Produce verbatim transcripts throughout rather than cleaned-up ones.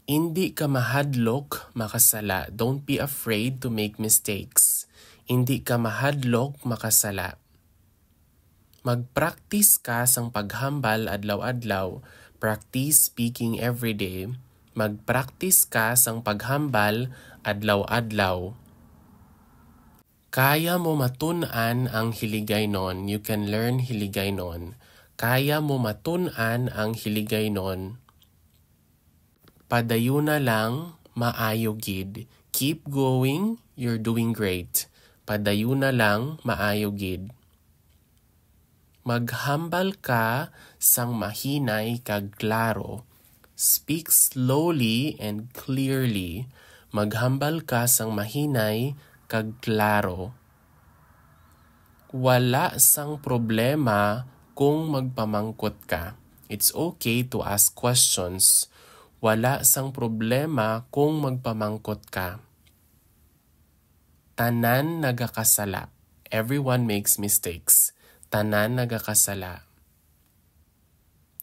Indi ka mahadlok makasala. Don't be afraid to make mistakes. Indi ka mahadlok makasala. Mag-practice ka sang paghambal adlaw-adlaw. Practice speaking every day. Mag-practice ka sang paghambal adlaw-adlaw. Kaya mo matun-an ang Hiligaynon. You can learn Hiligaynon. Kaya mo matun-an ang Hiligaynon. Padayuna lang, maayo gid. Keep going, you're doing great. Padayuna lang, maayo gid. Maghambal ka sang mahinay kag klaro. Speak slowly and clearly. Maghambal ka sang mahinay kag klaro. Wala sang problema kung magpamangkot ka. It's okay to ask questions. Wala sang problema kung magpamangkot ka. Tanan nagakasala. Everyone makes mistakes. Tanan nagakasala.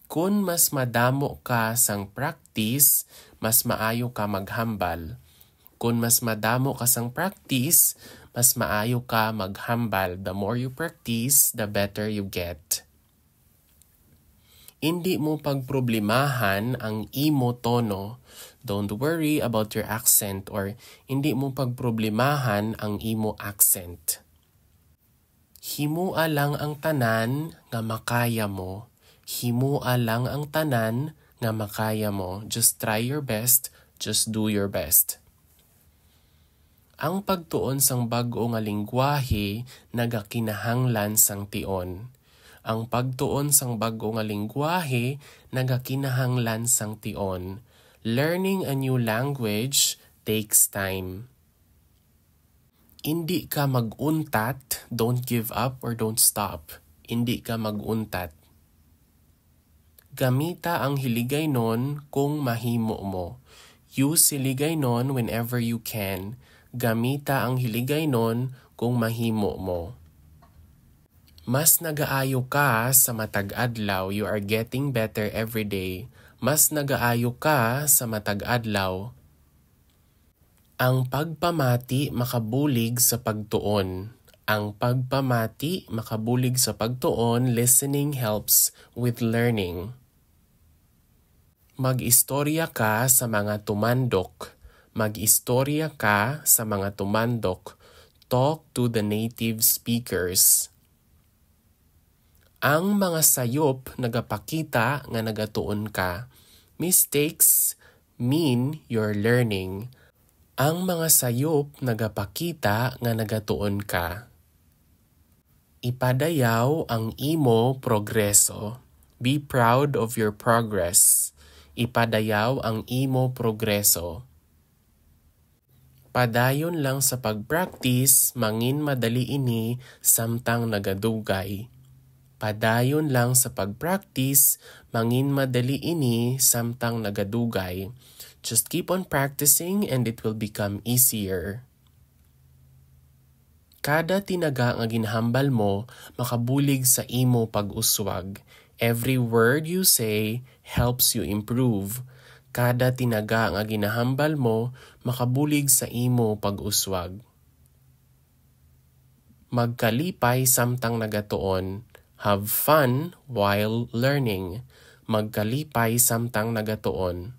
Kun mas madamo ka sang practice, mas maayo ka maghambal. Kun mas madamo ka sang practice, mas maayo ka maghambal. The more you practice, the better you get. Indi mo pagproblemahan ang imo tono. Don't worry about your accent, or indi mo pagproblemahan ang imo accent. Himoa lang ang tanan nga makaya mo. Himoa lang ang tanan nga makaya mo. Just try your best. Just do your best. Ang pagtuon sang bag-o nga linggwahe nagakinahanglan sang tion. Ang pagtuon sang bag-o nga linggwahe nagakinahanglan sang tion. Learning a new language takes time. Indi ka mag-untat, don't give up or don't stop. Indi ka mag-untat. Gamita ang Hiligaynon kung mahimo mo. Use Hiligaynon whenever you can. Gamita ang Hiligaynon kung mahimo mo. Mas nagaayo ka sa matag adlaw. You are getting better every day. Mas nagaayo ka sa matag adlaw. Ang pagpamati makabulig sa pagtuon. Ang pagpamati makabulig sa pagtuon. Listening helps with learning. Mag-istorya ka sa mga tumandok. Mag-istorya ka sa mga tumandok. Talk to the native speakers. Ang mga sayop nagapakita nga nagatuon ka. Mistakes mean you're learning. Ang mga sayop nagapakita nga nagatuon ka. Ipadayaw ang imo progreso. Be proud of your progress. Ipadayaw ang imo progreso. Padayon lang sa pag-practice, mangin madali ini samtang nagadugay. Padayon lang sa pag-practice, mangin madali ini samtang nagadugay. Just keep on practicing and it will become easier. Kada tinaga nga ginhambal mo makabulig sa imo pag-uswag. Every word you say helps you improve. Kada tinaga nga ginahambal mo makabulig sa imo pag-uswag. Magkalipay samtang nagatuon. Have fun while learning. Magkalipay samtang nagatuon.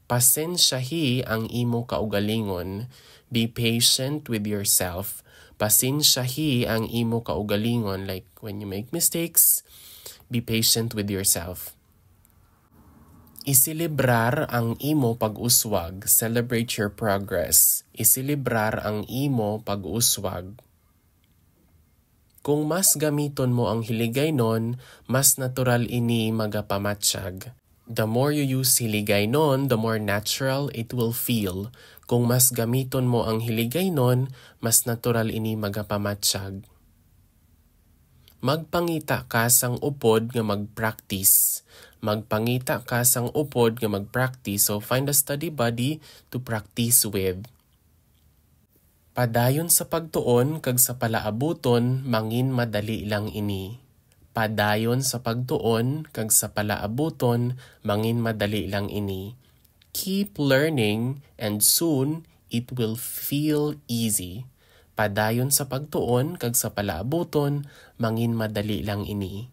Pasensyahi ang imo kaugalingon. Be patient with yourself. Pasensyahi ang imo kaugalingon. Like, when you make mistakes, be patient with yourself. Iselebrar ang imo pag-uswag. Celebrate your progress. Iselebrar ang imo pag-uswag. Kung mas gamiton mo ang Hiligaynon, mas natural ini magapamatyag. The more you use Hiligaynon, the more natural it will feel. Kung mas gamiton mo ang Hiligaynon, mas natural ini magapamatyag. Magpangita ka sang upod nga mag-practice. Magpangita ka sang upod nga mag-practice. So, find a study buddy to practice with. Padayon sa pagtuon kag sa palaabuton, mangin madali lang ini. Padayon sa pagtuon kag sa palaabuton, mangin madali lang ini. Keep learning, and soon it will feel easy. Padayon sa pagtuon kag sa palaabuton, mangin madali lang ini.